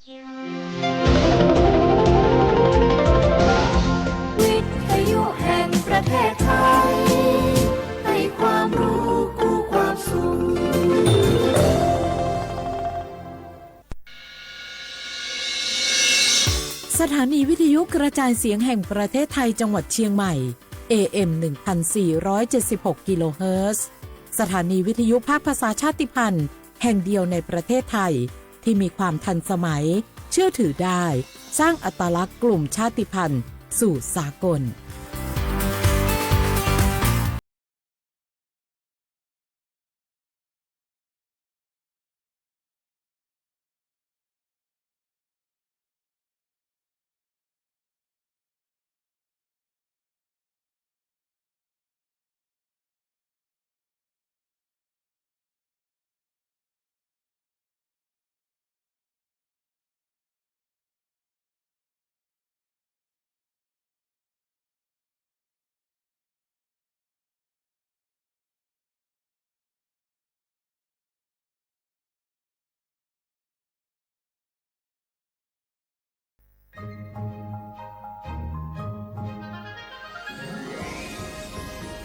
วิทยุแห่งประเทศไทย ให้ความรู้คู่ความสุข สถานีวิทยุกระจายเสียงแห่งประเทศไทยจังหวัดเชียงใหม่ เอ เอ็ม หนึ่งพันสี่ร้อยเจ็ดสิบหก กิโลเฮิรตซ์ สถานีวิทยุภาคภาษาชาติพันธุ์แห่งเดียวในประเทศไทย ที่มีความทันสมัย เชื่อถือได้ สร้างอัตลักษณ์กลุ่มชาติพันธุ์สู่สากล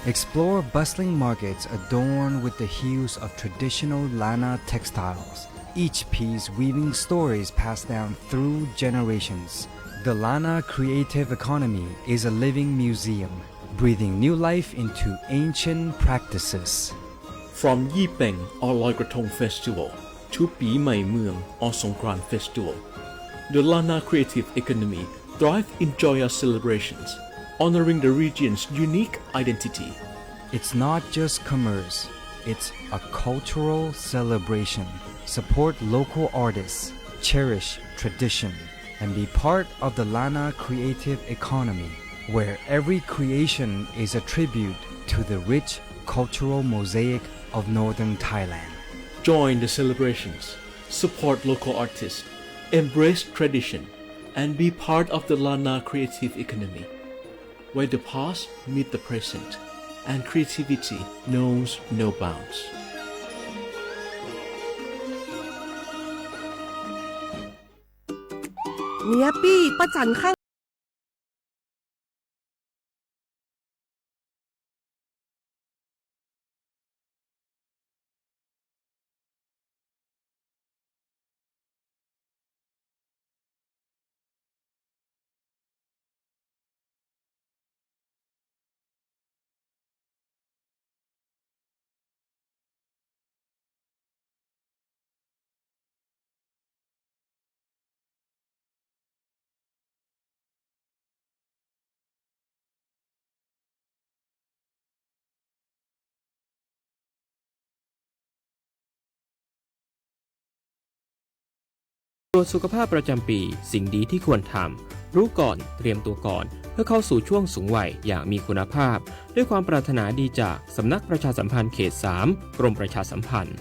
Explore bustling markets adorned with the hues of traditional Lanna textiles, each piece weaving stories passed down through generations. The Lanna creative economy is a living museum, breathing new life into ancient practices. From Yipeng or Loi Krathong Festival to Pi Mei Mueang or Songkran Festival, the Lanna creative economy thrives in joyous celebrations, honoring the region's unique identity. It's not just commerce, it's a cultural celebration. Support local artists, cherish tradition, and be part of the Lanna creative economy, where every creation is a tribute to the rich cultural mosaic of northern Thailand. Join the celebrations, support local artists, embrace tradition, and be part of the Lanna creative economy, where the past meet the present and creativity knows no bounds. ตรวจสุขภาพประจำปี สิ่งดีที่ควรทำ รู้ก่อน เตรียมตัวก่อน เพื่อเข้าสู่ช่วงสูงวัยอย่างมีคุณภาพ ด้วยความปรารถนาดีจากสำนักประชาสัมพันธ์เขต สาม กรมประชาสัมพันธ์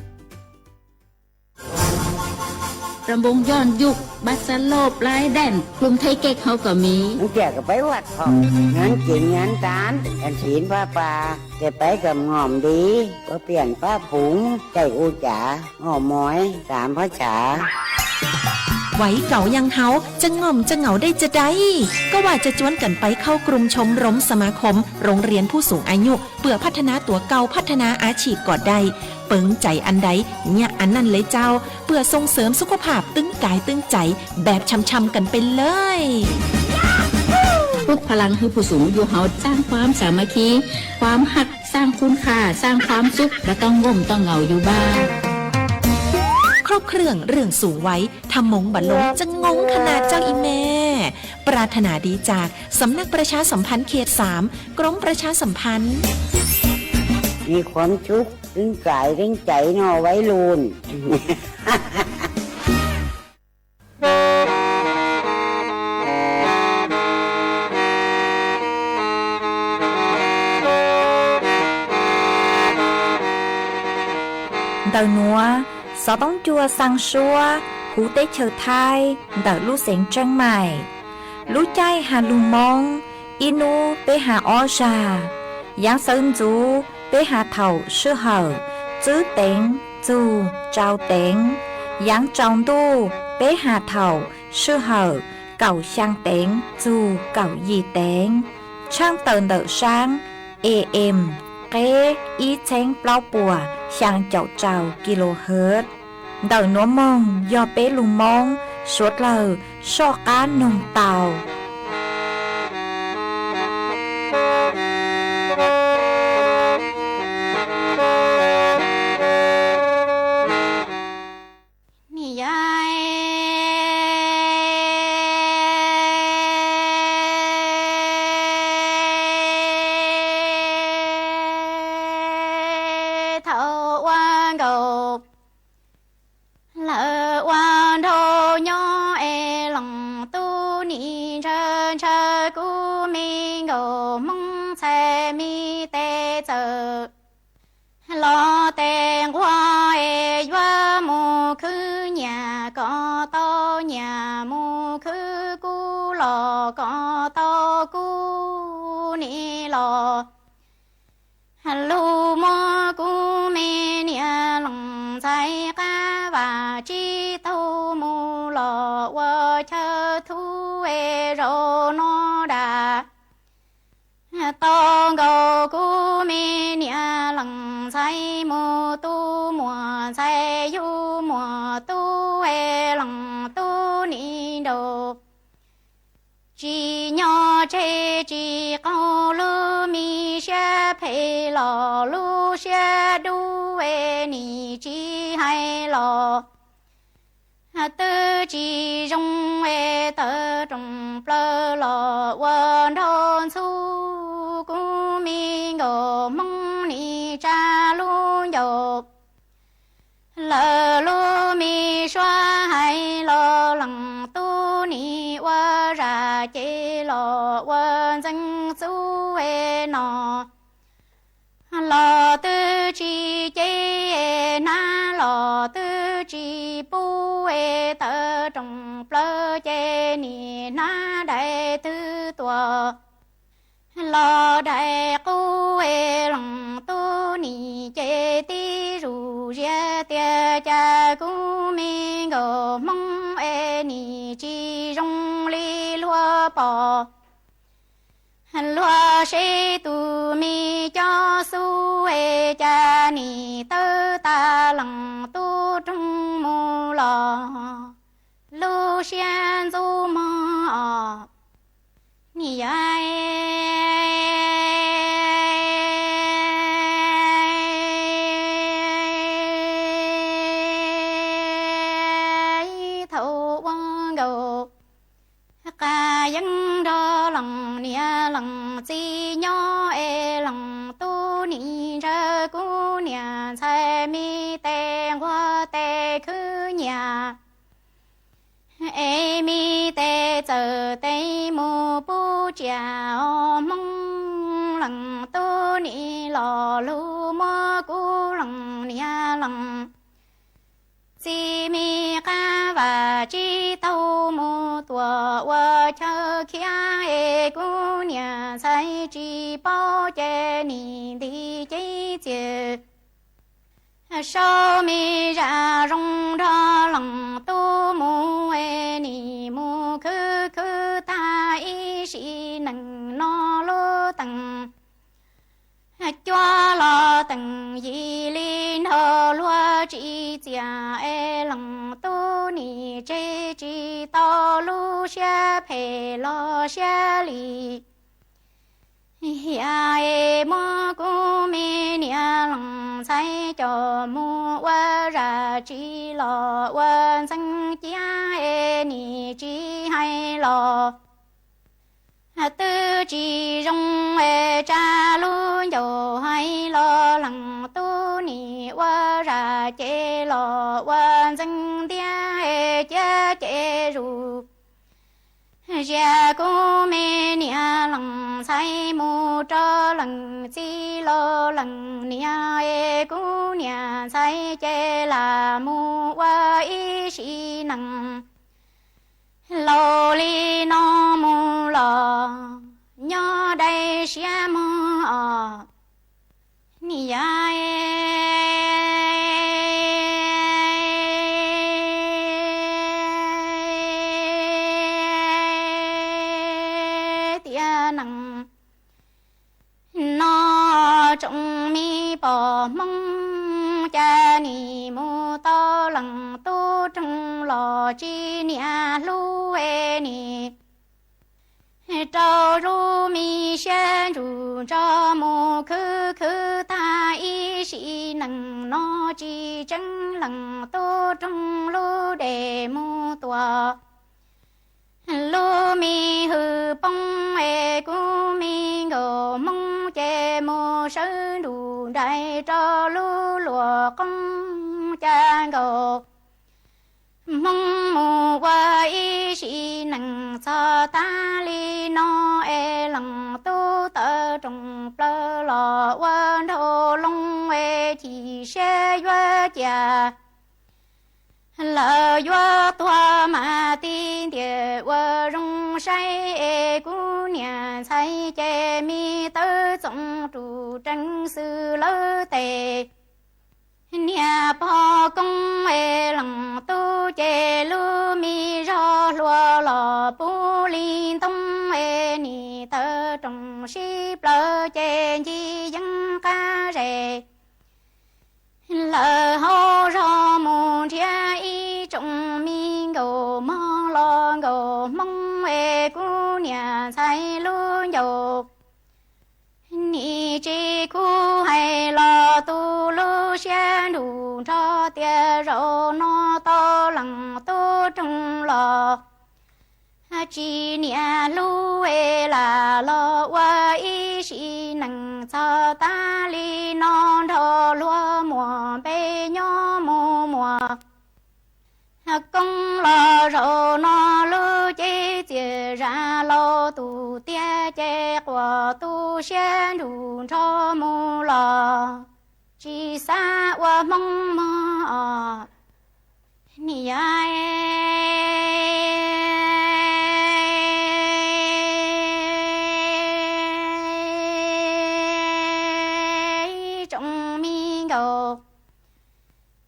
รำวงย้อนยุค บัตรสโลปลายแดน กรุงไทเก๊กเฮาก็มี เมื่อกี้ก็ไปวัดพ่อง งานกินงานทาน แผ่นศีลผ้าป่า ได้ไปกับง่อมดี ก็เปลี่ยนผ้าผง ใส่อู้จ๋า อ้อมอย ตามภาษา Vaiv kauv yaj hauv, tsa ngom tsa ngaum dej tsa dai, koj vam tsa cuab kawm pais khau krum chom rom sa ma khom roob riam phuj xum a nyuj, pwm phaj thas nav tuav kau phaj thas nav a tshim kom dai, peev cai an dai, nyaj an naj le cau, pwm soo seem suj khuab pham twb kais twb cai, beb tsham tsham kawm pais lawm. ปลุกพลังให้ผู้สูงอายุเฮา สร้างความสามัคคี ความฮัก สร้างคุณค่า สร้างความสุข บ่ต้องง่มต้องเหงาอยู่บ้าน ครบเครื่องเรื่องสูงวัย ทำมงบรรลงจะงงขนาดเจ้าอีแม่ ปรารถนาดีจากสำนักประชาสัมพันธ์เขต สาม กรมประชาสัมพันธ์ มีความสุข ตึงกายตึงใจเนาะวัยรุ่น Ntawm nuav, xov tooj cua xaa suab huv teb chaws Thaib ntawm lub xeev Tseeb Maim. Lub caij has lug Moob, ib nub peb has ob zag, yaav xawv ntxuv peb has thaum sij hawm txwb teev, txug tsau teev, yaav tsaus ntuj Peb has thaum sij hawm kaum xyaa teev txug kaum yim teev, tshaab taws ntawm saab A M qeb ib txheeb plaub puas xyaa caum rau kilohertz. Ntawm nuav moog yog peb lug Moob suav dlawg soj qaab noog tau. Ni yog thaum ua nkaus lawv ua nraug nyob es leej tub nim ntshaw ntshaw kuv me nkauj Hmoob ntxhais me tes txawm los tes nquag es yuav mus khwb nyias kom tau nyias, mus khwb kub los kom tau kub nim los. Lug muab kuv me niam leej ntxhais qab vam tsib taug mus los ua chaw thub es zaum no dag. Tau nkaus kuv me niam leej ntxhais mus tu muam ntxhais yug muam tub es leej tub nim nraug. Tsis nyob tseg tsis qaug lub me siab phem los lub siab dub es nim tsis hais los. Twb tsis zoo es tawv rooj plaws los ua nraug ntxhub, kuv me nkauj Hmoob nim tsa lub ncauj. Lawv lub me suab hais los leej tub nim ua zam ces los ua ntxeev txub es no. Los twb tsis ceb es hnab los twb tsis pub es tawv rooj plaws ces nim hnab dais twb tua. Los dais qub es leej tub nim ces tib zus ziab tias cas kuv me nkauj Hmoob es nim tsis zoo li luag pom. Luag seb tus me cob xub es cas nim tawb tag leej tub rooj mus los lub siab ntxub mog os. Nim yog thaum ua nkaus qas yeeb nrog leej niam leej txiv nyob es leej tub nim ntshaw kuv niam ntxhais me tes nquag tes khwb nyias. Es me tes txawm tes mus pub tsiaj os Hmoob, leej tub nim los lug muab kuv leej niam leej txiv me qab vam tsib taug mus tuam ua chaw khiav es kuv niam ntxhais tsis paub ces nim nti ceeb txias. Sau me zaj zoo nrog leej tub mus es nim mus khwb khwb tag ib sim neej no lub teem cuab los teem yim li nrog luag tsis txias es leej tub nim tseg tsis tau lub siab phem los siab lim hiam es muab kuv me niam leej ntxhais coj mus ua zam tsis los ua ntxeev ciab es nim tsis hais los. Twb tsis zoo es tsa lub ncauj hais los leej tub nim ua zam ces los ua ntxeev ntiab es ciab ces zus. Zias kuv me niam leej ntxhais mus rau leej txiv los leej niam es kuv niam ntxhais ces lam mus ua ib sim neej. Laus li no mus los nyob dai siab mog os. Nim yog no tsoom me pog Hmoob, cas nim mus tau leej tub roog los tsis niam hlub es nim rau lub me siab ntsug nrog mus khwv khwv tag ib sim neej no tsis tseeb leej tub roog lub dej mus tuaj. Lub me hwj poob es kuv me nkauj Hmoob ces mus sawv nruj nrais rau lub luag qoob cas nkauj Hmoob mus ua ib sim neej txog tas li no es leej tub tawm rooj plaws los ua nraug loo es chim siab yuav cia lawm yuav tuag mas tiv ntiag ua zoo saib es kuv niam ntxhais ces me tawv txoov rus reev xwb lawv tes. Niam pog koob es leej tub ces lub me zog hluas los puv li ntoo es nim tawm rooj sib plaws ces ncig yeeb qab zes lawm hauv zog mus nrhiav ib tsoom me nkauj mog los nkauj Hmoob es kuv niam ntxhais lub ncauj nim tsis kub hais los tu lub siab nruj nrog tias zaum no tau leej tub roog los tsis niam hlub es lam los ua ib sim neej txog tas li no nrog luag muaj npe nyob mus muaj koob los zaum no lub cev txias zam laus tus tiag ces quaj tu siab nruj nrog mus los tsis xav ua Hmoob mog. Niam ib tsoom me nkauj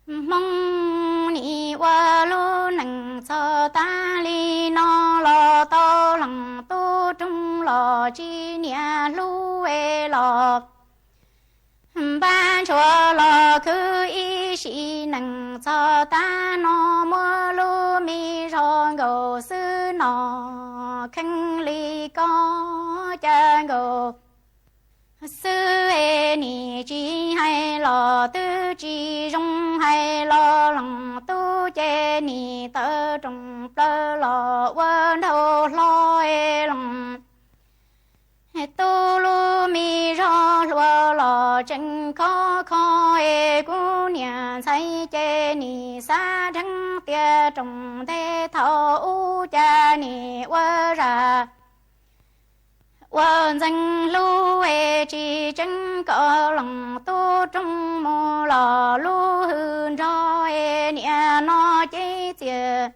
Hmoob nim ua lub neej txog tas li no los tau leej tub roog los tsis niam hlub es los npaj ntshuav los khwv ib sim neej txog tas no muab lub me zog nkaus xwb no kheev li koj cas nkaus xwb es nim tsis hais los twb tsis zoo hais los leej tub ces nim tawm rooj plaws los ua nraug hlo es leej tub lub me zog hluas los tseem khov kho es kuv niam ntxhais ces nim xav dheev tias rooj ntej thaum ub cas nim ua zam ua ntxeev hlub es tsis tseeb kom leej tub roog mus los lub hwj nrog es niam no cev txias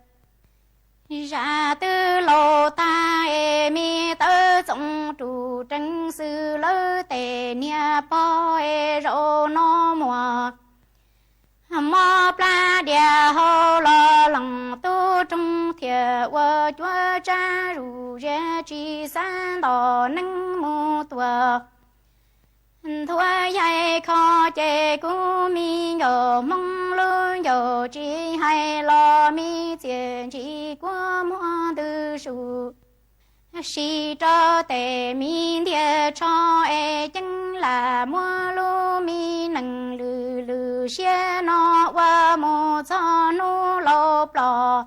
zam twb laus tag es me tawv txoov rus reev xwb lawv tes niam pog es zaum no muaj mob plab dias hau los leej tub roog thiaj ua cuab tsab zuj zus tsis xav nto neeb mus tuag. Nthuav yaig kho ces kuv me nkauj Hmoob lub ncauj tsis hais los me txiaj ntsig kua muag ntws su sim rau tes me ntiag tsho es ceeb lam muab lub me neej lwj lwj siab no ua mus txog hnub laus plom.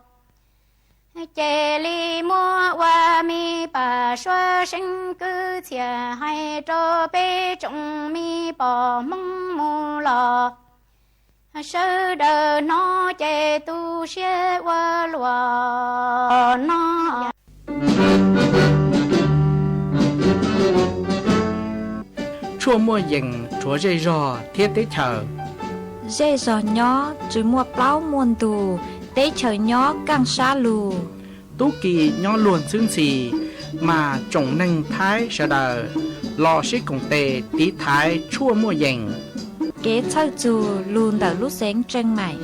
Ces li muab ua me pam suab seeb kwv txhiaj hais rau peb tsoom me pog Hmoob mus los sawv daws hnov ces tu siab ua luaj no. Tshuaj muaj yees rhuav zej zog thiab teb chaws. Zej zog nyob tsis muaj plaub muaj ntug, teb chaws nyob kaaj sab lug. Tub ki nyob luag ntxhwb ntxhi, mas tsoom neeg Thaib sawv daws los sib koom tes tiv thaiv tshuaj muaj yees. Kev txhawj txug lug ntawm lub xeev Tseej Maim.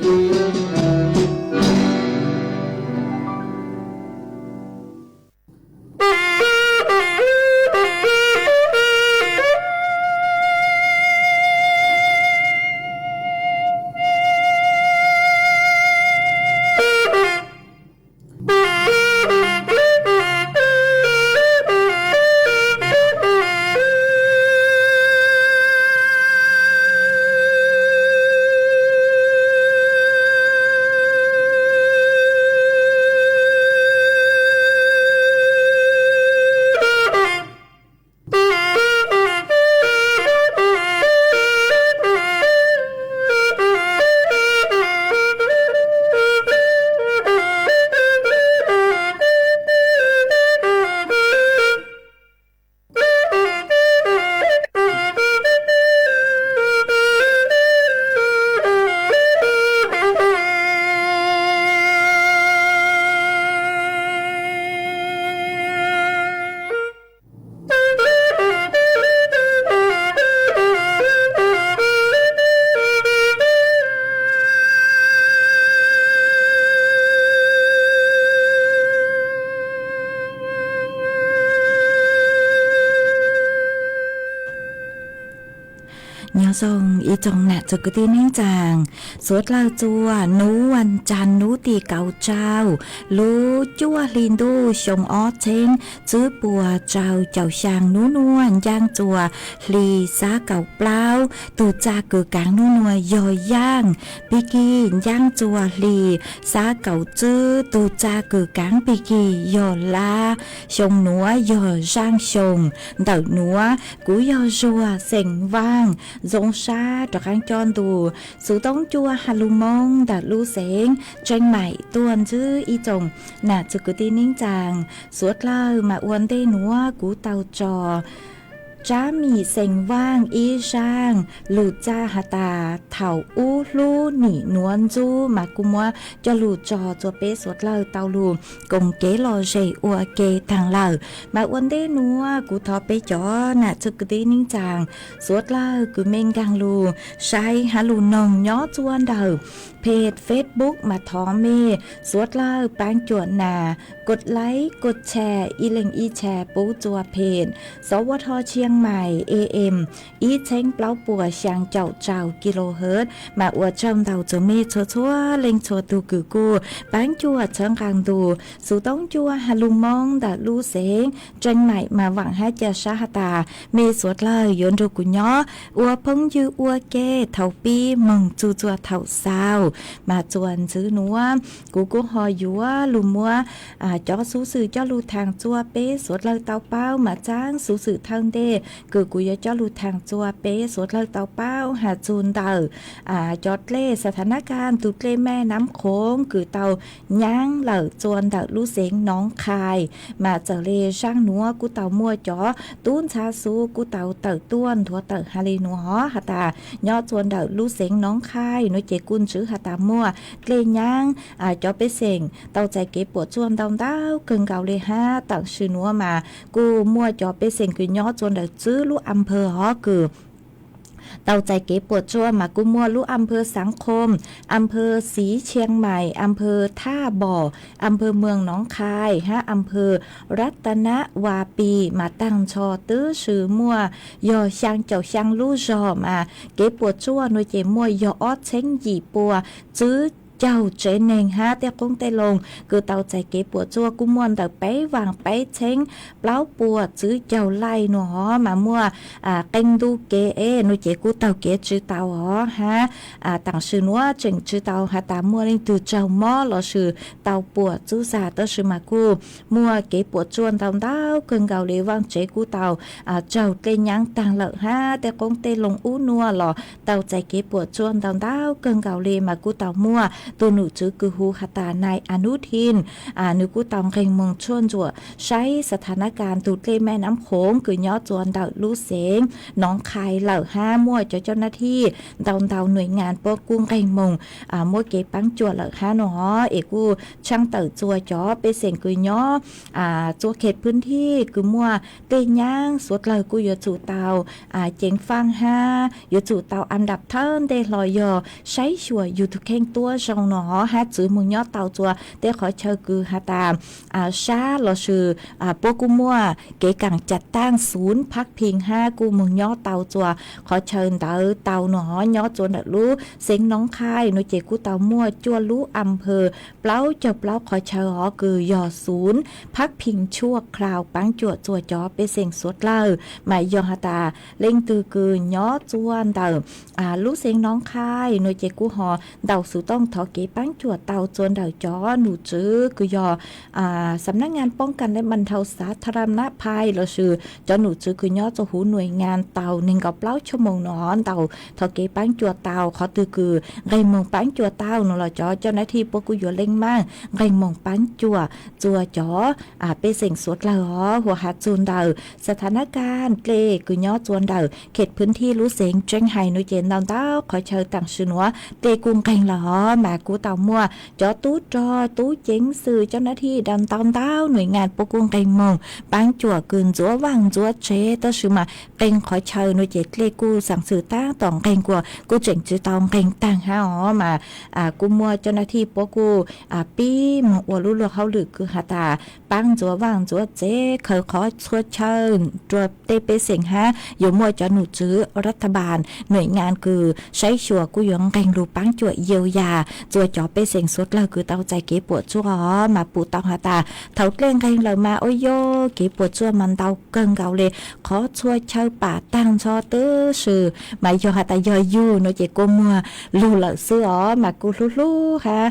Nyob zoo ib tsoom nam txiv kwv tij neej tsaa, suav dlawg txua hnub vas cas hnub tim kaum rau lub cuaj hli ntuj xyoo ob txheeb tswb puas rau caum xyaa, hnub nuav ncaaj txua hli xab kaum plaub, tug txag kws kaav hnub nuav yog yaaj, pig kig ncaaj txua hli xab kaum tswb, tug txag kws kaav pig kig yog lab, xyoo nuav yog zaaj xyoo ntawm nuav. Kuv yog Zuag xeem Vaaj, zoo sab rov qaab coj ntu xuv toob cua ha lug Moob ntawm lub xeev Tseej Maim tuaj ntsib ib tsoom nam txiv kwv tij neej tsaa, suav dlawg mas ua ntej nuav kuv tau tso Tsab Mim xeem Vaaj ib zaaj lug txag has tas thaum ub hlub nim nuav ntxub mas kuj muab coj lug tso tsua peb suav dlawg tau lug koom kev lom zem ua ke taag lawm. Mas ua ntej nuav kuv thov peb cov nam txiv kwv tij neej tsaa, suav dlawg kws mej nkaag lug saib hab lug noog nyob tsua ntawm peg Facebook mas thov mej suav dlawg paab cuam nas kos laib kos tshas ib leeg ib tshas pub tsua peg Xov Ua Tho Tshiab Mais A M ib txheeb plaub puas xyaa caum rau kilohertz. Mas ua tsaug ntau tsua mej txhua txhua leej txhua tug kws kuj paab cuam txhawb nqaa ntu xuv toob cua ha lug Moob ntawm lub xeev Tseej Maim mas vaam hab ca sab has tas mej suav dlawg yuav nrug kuv nyob ua phooj ywg ua ke thaum pib moog txug tsua thaum xaus. Mas tsua ntsib nuav kuv kuj ho yuav lug muab cov xuv xwm coj lug thaam tsua peb suav dlawg tau paub. Mas tsaab xuv xwm thawj ntej kws kuv yuav coj lug thaam tsua peb suav dlawg tau paub has txug ntawm cov dlej xa tha nab kas tug dlej Mej Nab Khoov kws tau nyaab lawm tsua ntawm lub xeev Noob Khai. Mas txawm le zaaj nuav kuj tau muaj cov tub ntxhab xuv kuj tau tawm tuaj nthuav tawm has le nuav hov has tas nyob tsua ntawm lub xeev Noob Khai nuav ces kuj ntsib has tas muaj dlej nyaab cov pej xeem tau txais kev puam tsuaj ntau ntau kawg nkaus le hab. Taam sim nuav mas kuj muaj cov pej xeem kws nyob tsua ntawm tswb lub am pawg hov kws tau txais kev puam tsuaj mas kuj muaj lub am pawg Xaav Khoom, am pawg Xiv Tshiab Mais, am pawg Thaj Npom, am pawg Moos Noob Khai hab am pawg Rab Ta Nab Vas Pis mas taag nrho twb sis muaj yog xyaa caum xyaa lub zog mas kev puam tsuaj nuav ces muaj yog ob txheeb yim pua tswb caug tsev neeg hab tej qoob tej loo kws tau txais kev puam tsuaj kuj muaj ntawm peb vaam peb txheeb plaub puas tswb caug laij nuav hov. Mas muaj qee ntu kev nuav ces kuj taug kev tsw tau hov hab taam sim nuav tseem tsw tau has tas muaj leej twg raug mob lossis tau puam txub xas, tab sis mas kuj muaj kev puam tsuaj ntau ntau kawg nkaus le. Vaaj tsev kuj tau raug dlej nyaab taag lawm hab tej qoob tej loo ub nuav los tau txais kev puam tsuaj ntau ntau kawg nkaus le. Mas kuj tau muaj tug num tswv kws hu has tas nai Anub Thij, nwg kuj tau nqeg moog tshuaj ntsuam saib xa tha nab kas tug dlej Mej Nab Khoov kws nyob tsua ntawm lub xeev Noob Khai lawm hab muaj cov coj nab thij ntau ntau nuam ngas puab kuj nqeg moog muab kev paab cuam lawm hab nuav hov. Es kuj tshaaj tawm tsua cov pej xeem kws nyob tsua khev pwm thij kws muaj dlej nyaab suav dlawg kuj yuav tsum tau ceev faaj hab yuav tsum tau a dap thawj ntej hlo yog saib xyuas yug tug kheej tuab zoo nuav hov hab txwv moog nyob tau tsua tej qhov chaw kws has tas sab lossis puab kuj muaj kev kaam cav taaj xuv phab phij hab kuj moog nyob tau tsua qhov chaw ntawd tau nuav hov. Nyob tsua ntawm lub xeev Noob Khai nuav ces kuj tau muaj cuaj lub am pawg plaub caug plaub qhov chaw hov kws yog xuv phab phij tshuaj khlaus paab cuam tsua cov pej xeem suav dlawg. Mas yog has tas leej twg kws nyob tsua ntawm lub xeev Noob Khai nuav ces kuj ho ntaus xuv tooj thov kev paab cuam tau tsua ntawm cov num tswv kws yog xam nab ngas poob kas lej mas nthau xav tha ram nab phai lossis cov num tswv kws nyob tsua huv nuam ngas tau neeg nkaum plaub choj moog nuav hov ntaus thov kev paab cuam tau. Qhov twg kws nqeg moog paab cuam tau nuav los cov coj nab thij puab kuj yuav leej maaj nqeg moog paab cuam tsua cov pej xeem suav dlawg hov. Hu has txug ntawm xa tha nab kas dlej kws nyob tsua ntawm khev pwm thij lub xeev Tseeb Hais nuav ces ntau ntau qhov chaw taam sim nuav dlej kuj nqeg lawm hov. Mas Kuv tau muaj cov tub rog tub ceev xwm cov nab thij da ntau ntau nuam nyaj puab kuj nqee moog paab cuam kws ntxuav vaaj ntxuav tsev, tab sis mas nqee qhov chaw nuav ces dlej kuj xaam xwm taab tom nqee kuas kuj tseem tsi tau nqee taag hab os mas kuj muaj cov nab thij puab kuj pib moog ua lub luag hauj lwm kws has tas paab ntxuav vaaj ntxuav tsev khaws qhov txhua chaw rua tej pej xeem hab yuav muaj cov num tswv rab tha npas nuam nyaj kws saib xyuas kuj yuav nqee lug paab cuam yau yas txua cov pej xeem suav dlawg kws tau txais kev puam tsuaj os mas pum tau has tas thaus dlej nqee lawm mas ua yog kev puam tsuaj mas ntau kawg nkaus le, qhov txhua chaw pam taag nrho tub si mas yog has tas yog yug nuav ces kua muag lug lawm xwb os mas kuj hlub hlub hab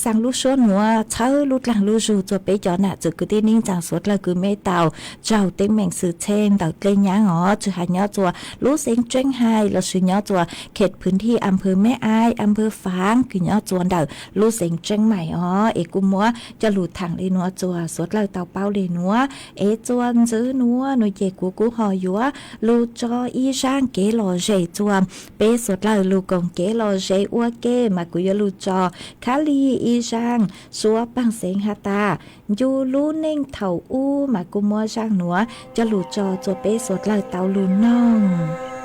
xaaj lub suab nuav txhawb lub dlaag lub zug txua peb cov nam txiv kwv tij neej tsaa suav dlawg kws mej tau raug teeb meem xwm txheej ntawm dlej nyaab os tsi has nyob txua lub xeev Tseeb Hais lossis nyob txua khej pwv thij am pwv Meb Aiv am pwv Faav kws nyob txua ntawm lub xeev Tseeb Maim os es kuj muab coj lug thaam le nuav txua suav dlawg tau paub le nuav es txua ntxwv nuav nuav ces kuv kuj ho yuav lug tso ib zaaj kev lom zem txua peb suav dlawg lug koom kev lom zem ua ke mas kuv yuav lug tso khab lig ib zaaj suav paag xeev has tas ncu lub neej thaum ub mas kuj muab zaaj nuav coj lug tso txua peb suav dlawg tau lug noog.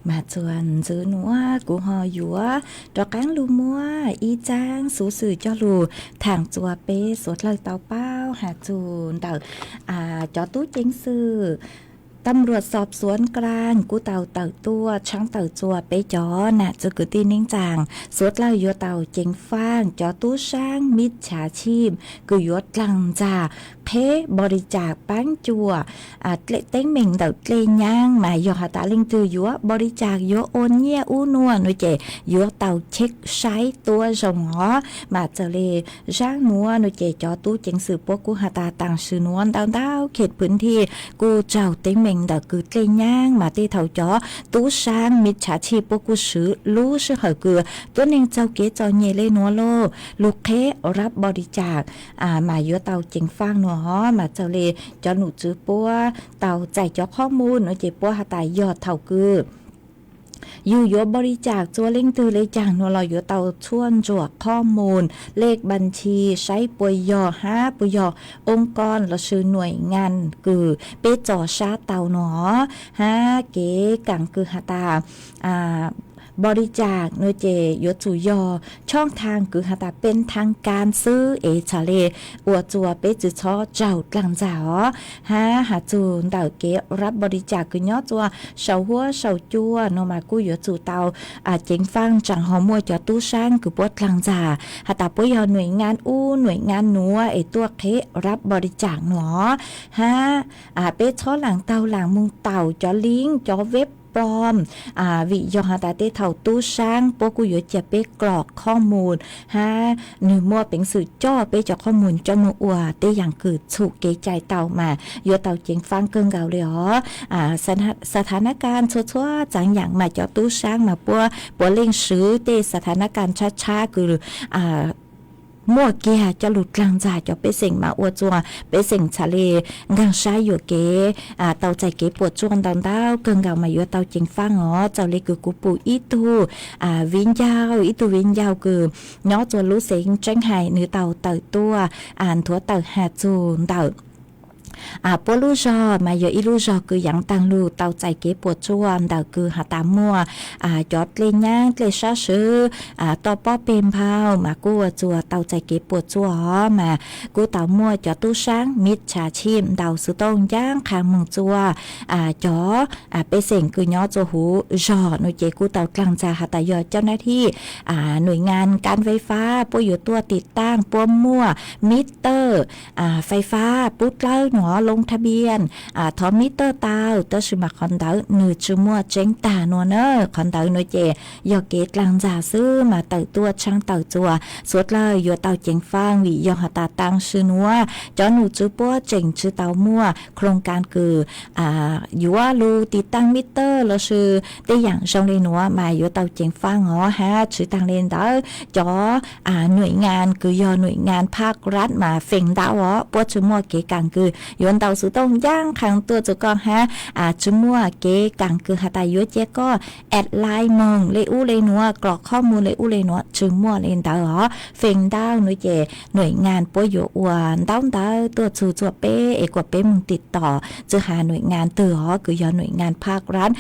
Mas txuas ntxiv nuav kuv ho yuav rov qaab lug muab ib tsaab xuv xwm coj lug thaam txuas peb suav dlawg tau paub has txug ntawm cov tub ceev xwm tam ruam xob xuav kla kuj tau tawm tuaj tshaab tawm txuas peb cov nam txiv kwv tij neej tsaa suav dlawg yuav tau ceev faaj cov tub saab mib tshaav tshij kws yuav dlaag ntxag qheb npaus li cas paab cuam teeb meem ntawm dlej nyaab mas yog has tas leej twg yuav npaus li cas yuav ua nyiaj ub nuav nuav ces yuav tau check saib tuab zoo os. Mas txawm le zaab nuav nuav ces cov tub ceev xwm puab kuj has tas taam sim nuav ntau ntau kheem pwv thij kuj raug teeb meem ntawm kws dlej nyaab mas tej thaum cov tub saab mib tshaav tshij puab kuj swv lub sij hawm kws tuab neeg txaug kev txom nyem le nuav lauj lug qheb rab npaus li cas mas yuav tau ceev faaj nuav os. Mas txawm le cov num tswv puab tau txais cov qhob mus nuav ces puab has tas yog thaum kws yug yuav npaus li cas txua leej twg le caag nuav los yuav tau tshuaj ntsuam qhob mus lej npaus tshij saib puas yog hab puas yog oob koj lossis nuaim ngaa kws peb txo sab tau nuav hab kev kaam kws has tas npaus li cas nuav ces yuav tsum yog choj thaag kws has tas peb thaab kaab xwb es txhad le ua txuas peb tsi txhob raug dlaag ntxag os. Hab has txug ntawm kev rab npaus li cas kws nyob txua saum huab saum cua nuav mas kuj yuav tsum tau ceev faaj tsaam ho muaj cov tub saab kws puab dlaag ntxag has tas puab yog nuaim ngaa ub nuaim ngaa nuav es tuaj qheb rab npaus li cas nuav os. Hab peb txhob laam taug laam moog taum cov link cov veb plom vim yog has tas tej thaum tub saab puab kuj yuav ca peb klom qhob mus hab nwg muaj peev xwm coj peb cov qhob mus coj moog ua tej yaam kws txhum kev cai tau mas yuav tau ceev faaj kawg nkaus le os. Xa tha nab kaaj txhua txhua txaav yaam mas cov tub saab mas puab puav leej swv tej xa tha nab kaaj tshab tshab kws muaj kiag coj lug dlaag ntxag cov pej xeem mas ua txuas pej xeem txhad le nkaag sab yuam kev tau txais kev puam tsuaj ntau ntau kawg nkaus mas yuav tau ceev faaj os. Txawm le kws kuv pum ib tug viv ncaus ib tug viv ncaus kws nyob txua lub xeev tseeb hais nwg tau tawm tuaj nthuav tawm has txug ntawm puab lub zog mas yog ib lub zog kws yaav taag lug tau txais kev puam tsuaj ntawm kws has tas muaj cov dlej nyaab dlej sab swv toj pob peg nphaus mas kuj ua txuas tau txais kev puam tsuaj os. Mas kuj tau muaj cov tub saab mib tshaav tshij ntau xuv tooj ncaab qha moog txua cov pej xeem kws nyob txua huv zog nuav ces kuj tau dlaag ntxag has tas yog cov nab thij nuaim ngaa kaab fais fab puab yuav tuaj tim taaj puab muaj mib tawj fais fab pub dlawb nuav loo tha npiaj thov mib tawj tau tab sis mas qhov ntawd nwg tsi muaj tseeb taag nuav na. Qhov ntawd nuav ces yog kev dlaag ntxag xwb mas tawm tuaj tshaab tawm txuas suav dlawg yuav tau ceev faaj vim yog has tas taam sim nuav cov num tswv puab tseem tsi tau muaj khloos kaas kws yuav lug tim taaj mib tawj lossis tej yaam zoo le nuav mas yuav tau ceev faaj os. Hab tsi taag le ntawd cov nuaim ngaa kws yog nuaim ngaa phaj rad mas feem ntau os puab tsi muaj kev kaam kws yuav ntau xuv tooj ncaab qha tuaj txug koj hab tsi muaj kev kaam kws has tas yuav cia koj add line moog le ub le nuav klom qhob mus le ub le nuav tsi muaj le ntawd os. Feem ntau nuav ces nuaim ngaa puab yuav ua ntaub ntawv tuaj txug txua peb es kuas peb moog tim tom tsi has nuaim ngaa twg os kws yog nuaim ngaa phaj rad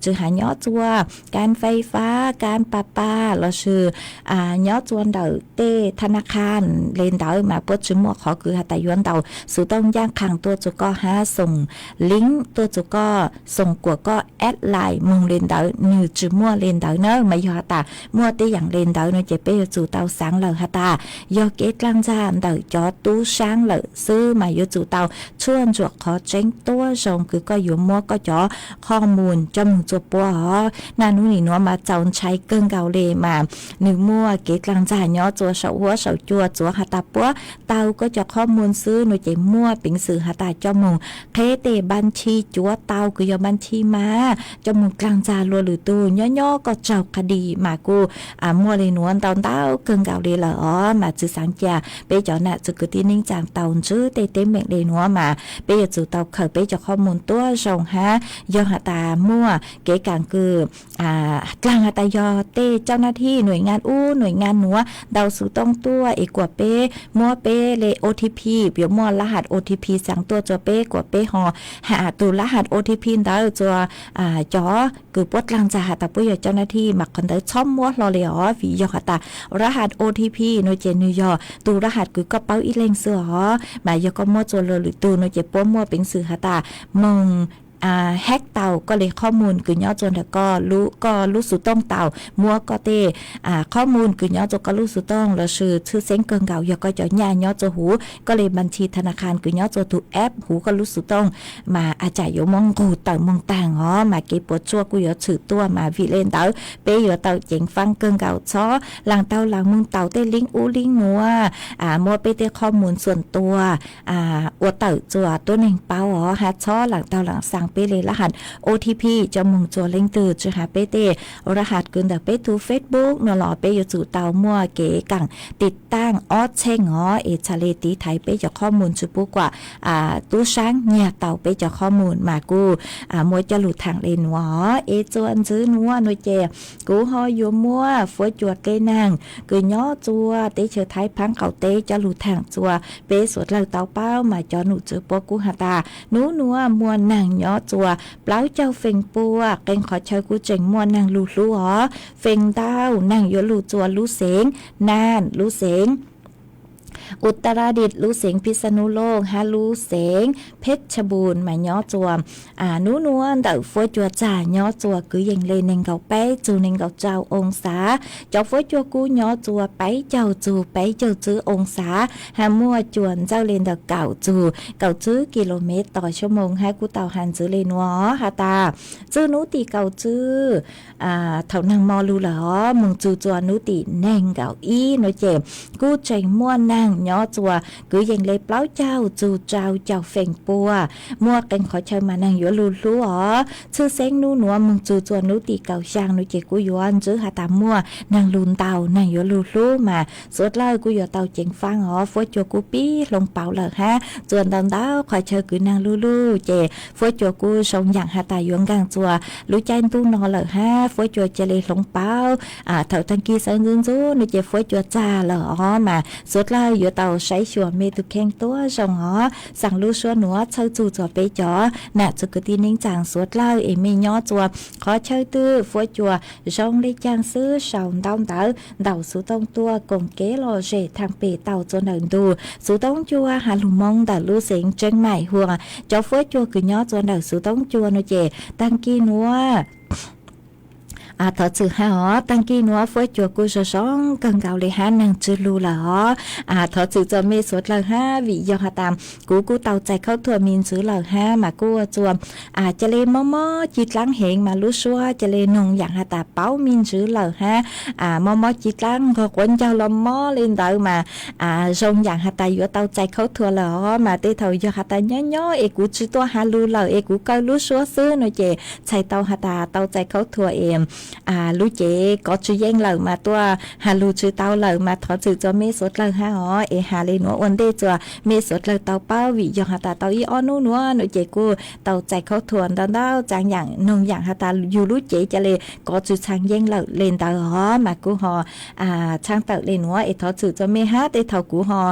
tsi has nyob txua kaab fais fab kaab pa pa lossis nyob txua ntawm tej tha na kha le ntawd mas puab tsi muaj qhov kws has tas yuav ntau xuv tooj ncaab qha tuaj txug koj hab xoom link tuaj txug koj xoom kuas koj add line moog le ntawd nwg tsi muaj le ntawd na. Mas yog has tas muaj tej yaam le ntawd nuav ces peb yuav tsum tau xaav lawm has tas yog kev dlaag ntxag ntawm cov tub saab lawm xwb mas yuav tsum tau tshuaj ntsuam qhov tseeb tuab zoo kws koj yuav muab koj cov qhov mus coj moog txua puab os. Naj nub nim nuav mas txaus ntshai kawg nkaus le mas nwg muaj kev dlaag ntxag nyob txua saum huab saum cua txuav has tas puab tau koj cov qhov mus xwb nuav ces muaj peev xwm has tas coj moog qheb tej npaj tshij cuav tau kws yog npaj tshij mas coj moog dlaag ntxag luag lwm tug nyob nyob koj tsaug qha di mas kuj muaj le nuav ntau ntau kawg nkaus le lawm os. Mas tsi xaav ca peb cov nam txiv kwv tij neej tsaa tau ntsib tej teeb meem le nuav mas peb yuav tsum tau khaws peb cov qhov mus tuab zoo hab yog has tas muaj kev kaam kws dlaag has tas yog tej coj nab thij nuaim ngaa ub nuaim ngaa nuav ntau xuv tooj tuaj es kuas peb muab peb le O T P yuav muaj lab has O T P seev tuaj rua peb kuas peb ho has tus lab has O T P ntawd rua cov kws puab dlaag ntxag has tas puab yog cov nav thi mas qhov ntawd txhob muab hlo le os, vim yog has tas lab has O T P no ces nwg yog tus lab has kws koj paub ib leeg xwb os, mas yog koj muab rua luag lwm tug no ces puab muaj peev xwm has tas moog hack tau koj le qhov mus kws nyob rua ntawm koj lub xuv tooj tau, muab koj tej qhov mus kws nyob rua koj lub xuv tooj lossis tshwj xeeb kawg nkaus yog koj cov nyaj nyob rua huv koj le npam thi tha na kha kws nyob rua tus app huv koj lub xuv tooj, mas a tsam yuav muab nqug tawm moog taag os, mas kev puas tsuaj kuj yuav tshwm tuaj, mas vim le ntawd peb yuav tau ceev faab kawg nkaus, txhob laam tau laam moog taus tej link ub link nuav, muab peb tej qhov mus xuam tua ua tawm rua tuab neeg paub os, hab txhob laam tau laam xaa peb le lab has O T P coj moog rua leej twg, tsi has peb tej lab has kws ntawm peb tug Facebook no los peb yuav tsum tau muaj kev kaam tiv taaj ob tsheej os, es txhad le tiv thaiv peb cov qhov mus tsi pub kuas tub saab nyiag tau peb cov qhov mus, mas kuj muab coj lug thaam le nuav os. Es txuas ntxiv nuav no ces kuv ho yuav muab fuab cua dleb naag kws nyob rua teb chaws Thaib Phaab qaum teb coj lug thaam rua peb suav dlawg tau paub, mas cov num tswv puab kuj has tas nub nuav muaj naag nyob rua plaub caug feem pua, qee qhov chaw kuj tseem muaj naag lug hlub os. Feem ntau naag yuav lug rua lub xeev Naj, lub xeev Utaradiv, lub xeev Phisanu Loj hab lub xeev Phej Tha Bun, mas nyob rua nub nuav ntawm fuab cua txag nyob rua kwv yees le neeg nkaum peb txug neeg nkaum rau oo xav. Cov fuab cua kuj nyob rua peb caug txug peb caug tswb oo xav, hab muaj cua ntxawj le ntawm kaum txug kaum tswb kis lus mev tos xuab moos, hab kuj tau has ntxiv le nuav has tas txug nub tim kaum tswb thaum naag mo lug lawm os, moog txug rua nub tim neeg nkaum ib no ces kuj tseem muaj naag nyob rua kwv yees le plaub caug txug rau caum feem pua, muaj qee qhov chaw mas naag yuav lug hlub os. Tshwj xeeb nub nuav moog txug rua nub tim kaum xyaa no ces kuj yuav ntsib has tas muaj naag lug ntau, naag yuav lug hlub, mas suav dlawg kuj yuav tau ceev faab os. Fuab cua kuj pib hloov pauv lawm hab, txuas ntau ntau qhov chaw kws naag lug lug ces fuab cua kuj zoo yaam has tas yuav nkaag rua lub caij ntuj no lawm hab, fuab cua ca le hloov pauv. Thaum taag kis sawv ntxuv ntxuv no ces fuab cua txag lawm os, mas suav dlawg yuav tau saib xyuas mej tug kheej tuab zoo os. Xaa lub suab nuav txhawb txug rua peb cov nam txiv kwv tij neej tsaa suav dlawg es mej nyob rua qhov chaw twg fuab cua zoo le caag xwb sau ntaub ntawv ntaus xuv tooj tuaj koom kev lom zem thaam pem tau rua ntawm ntug xuv toob cua has lug Moob ntawm lub xeev Tseeb Maim Huas. Cov fuab cua kws nyob rua ntawm xuv toob cua no ces taag kis nuav thov txwm hab os, taag kis nuav fuab cua kuj zoo zoo kawg nkaus le hab, naag tsi lug lawm os. Thov txwm rua mej suav dlawg hab, vim yog has tas kuv kuj tau txais khaub thuas me ntsis lawm hab, mas kuj ua rua ca le mob mob ci dlaab heev, mas lub suab ca le noog yaam has tas paub me ntsis lawm hab, mob mob ci dlaab nqog quav ncaug los mob le ntawd mas zoo yaam has tas yuav tau txais khaub thuas lawm os. Mas tej thaum yog has tas nyob nyob es kuv tsi tuaj has lug lawm es kuv kaw lub suab xwb no ces txhais tau has tas tau txais khaub thuas es lub cev kov tsi yeej lawm mas tuaj has lug tsi tau lawm, mas thov txwm rua mej suav dlawg hab os, es has le nuav ua ntej rua mej suav dlawg tau paub, vim yog has tas tau ib ob nub nuav no ces kuj tau txais khaub thuas ntau ntau tsaam yaam noog yaam has tas yug lub cev ca le kov tsi tshee yeej lawm le ntawd os, mas kuj ho tshaj tawm le nuav es thov txwm rua mej hab, tej thaum kuv ho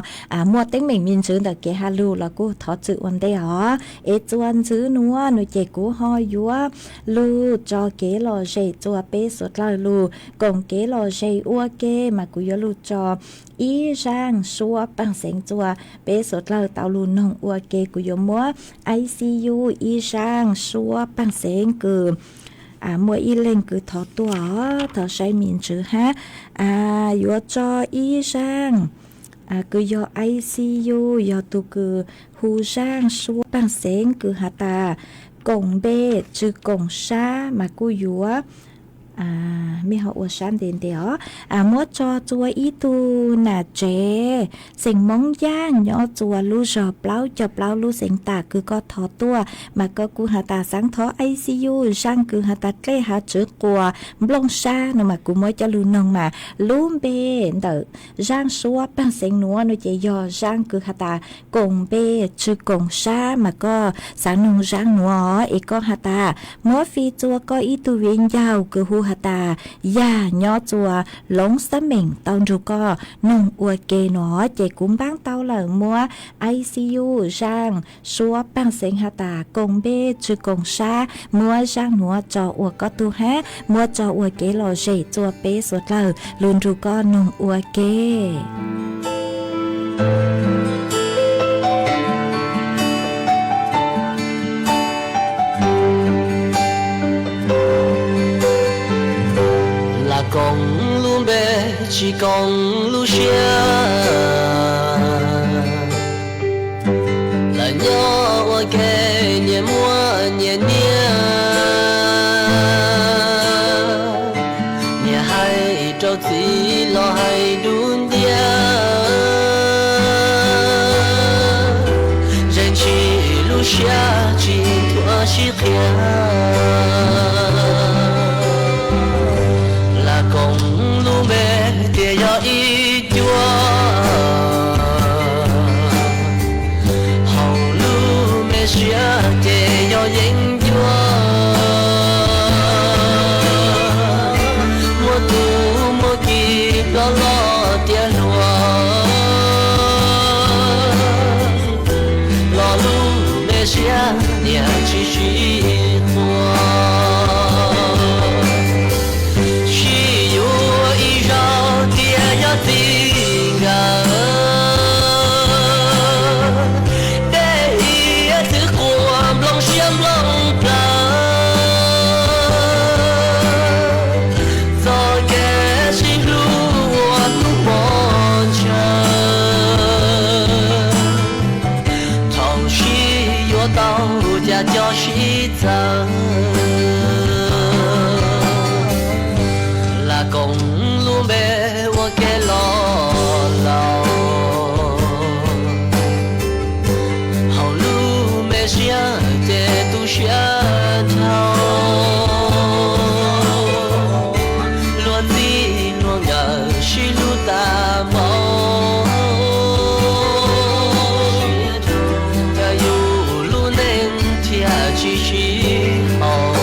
muaj teeb meem me ntsis ntawm kev has lug los kuj thov txwm ua ntej os. Es txuas ntxiv nuav no ces kuv ho yuav lug tso kev lom zem rua peb suav dlawg lug koom kev lom zem ua ke, mas kuv yuav lug tso ib zaaj suab paaj xeev rua peb suav dlawg tau lug noog ua ke. Kuv yuav muab I C U ib zaaj suab paaj xeev kws muaj ib leeg kws thov tuaj os, thov saib me ntsis hab. Yuav tso ib zaaj kws yog I C U, yog tug kws hu zaaj suab paaj xeev kws has tas koom npe tsi koom sab, mas kuj yuav mej ho ua sab ntev ntev os. Muab tso rua ib tug nam tsev xeem Moob Yaaj nyob rua lub zog plaub caug plaub lub xeev tas kws koj thov tuaj, mas koj kuj has tas xaav thov I C U zaaj kws has tas dlej hav tswv quas nplooj sab no, mas kuv muab coj lug noog mas lub npe ntawm zaaj suab paaj xeev nuav no ces yog zaaj kws has tas koom npe tsi koom sab, mas koj xaav noog zaaj nuav os es koj has tas muab fij rua koj ib tug viv ncaus kws hu has tas yam nyob txua loob xab meem tau nrug koj noog ua ke no ces kuv npaab tau lawm, muab ICU zaaj, suab paaj xeev has tas koom npej tsw koom sab, muab zaaj nuav tso ua koj tug hab, muab tso ua kev lom zem txua peb suav dlawg lug nrug koj noog ua ke. Lam koom lub npe tsi koom lub siab, lam nyob ua ke nyias muaj nyias niam, nyias hais rau txiv los hais dub ntiab, zeem tsi lub siab tsi thuam sib qhia. Lam koom lub npe tias yog ib cuab, hauv lub me siab ces yog yeeb ncuab. Muaj tub muaj ki loj loj tiav hluas, los lub me siab niam tsis sib quas. Sib yuav ib zaug tias yog txij nkawm, dej hiav txwv quas nplooj siab nplooj plawv, txoj kev sib hlub ua hnub mos ntshaw. Thaum sib yuav tau cas coj sib txawv, lam koom lub npe ua ke los laus. Hauv lub me siab ces tu siab dhau, luag txij luag nkawm sib hlub tas npaum. Cas yus lub neej thiaj tsis sib haum.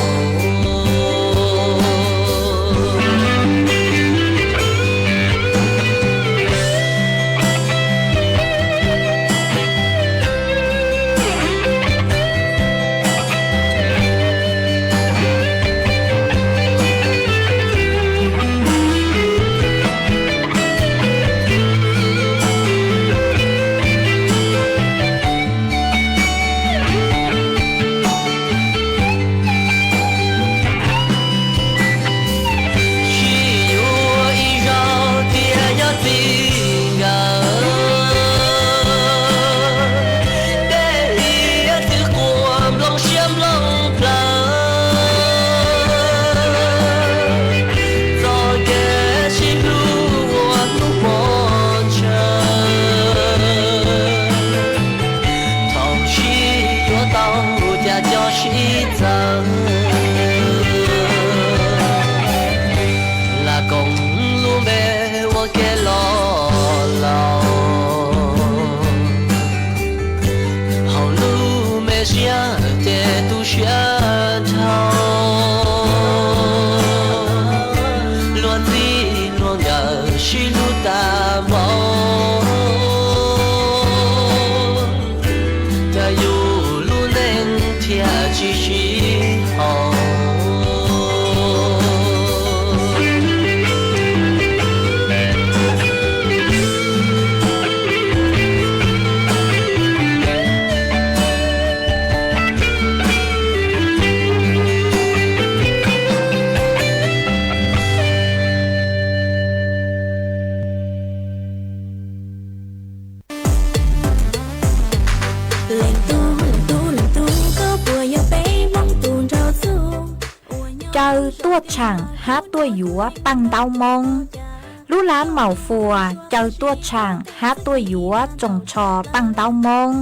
Sib yuav ib zaug tias yog txij nkawm, dej hiav txwv quas nplooj siab nplooj plawv, txoj kev sib hlub ua hnub mos ntshaw. Thaum sib yuav tau cas coj sib txawv, lam koom lub npe ua ke los laus. Hauv lub me siab ces tu siab dhau, luag txij luag nkawm sib hlub tas npaum. Cas yus lub neej thiaj tsis sib haum. Caw tuaj tshaam hab tuaj yuav paaj ntaub moob. Lub lab Maum Fuas caw tuaj tshaam hab tuaj yuav tsoos tsho paaj ntaub moob.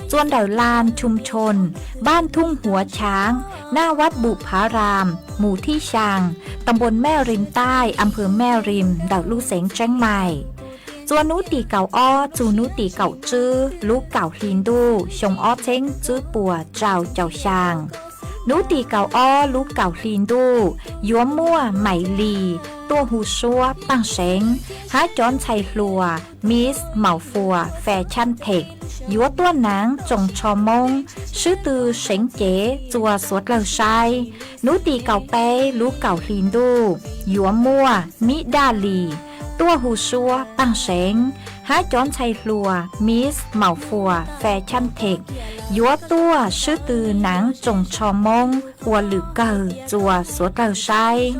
Txua ntawm lanh Chum Chon, npaj Thoob Huav Chaav, naj Vaj Npum Phav Ram, mus thib xyaa, ta npuas Mej Rim Taij, a nphawv Mej Rim ntawm lub xeev Tseeb Maim. Txua nub tim kaum ob txug nub tim kaum tswb lub kaum hli ntuj xyoo ob txheeb tswb puas rau caum xyaa. Hnub tim kaum ob lub kaum hli ntuj yuav muaj Maim Lis tuaj hu suab Paaj Seev hab cov ntxhais hluas Miss Maum Fuas Fashion Tech yuav tuaj naav tsoos tsho Moob swb tw seev cev txua suav dlawg saib. Hnub tim kaum peb lub kaum hli ntuj yuav muaj Mib Daj Lis tuaj hu suab Paaj Seev hab cov ntxhais hluas Miss Maum Fuas Fashion Tech yuav tuaj swb tw naav tsoos tsho Moob ua lwm kawg txua suav dlawg saib.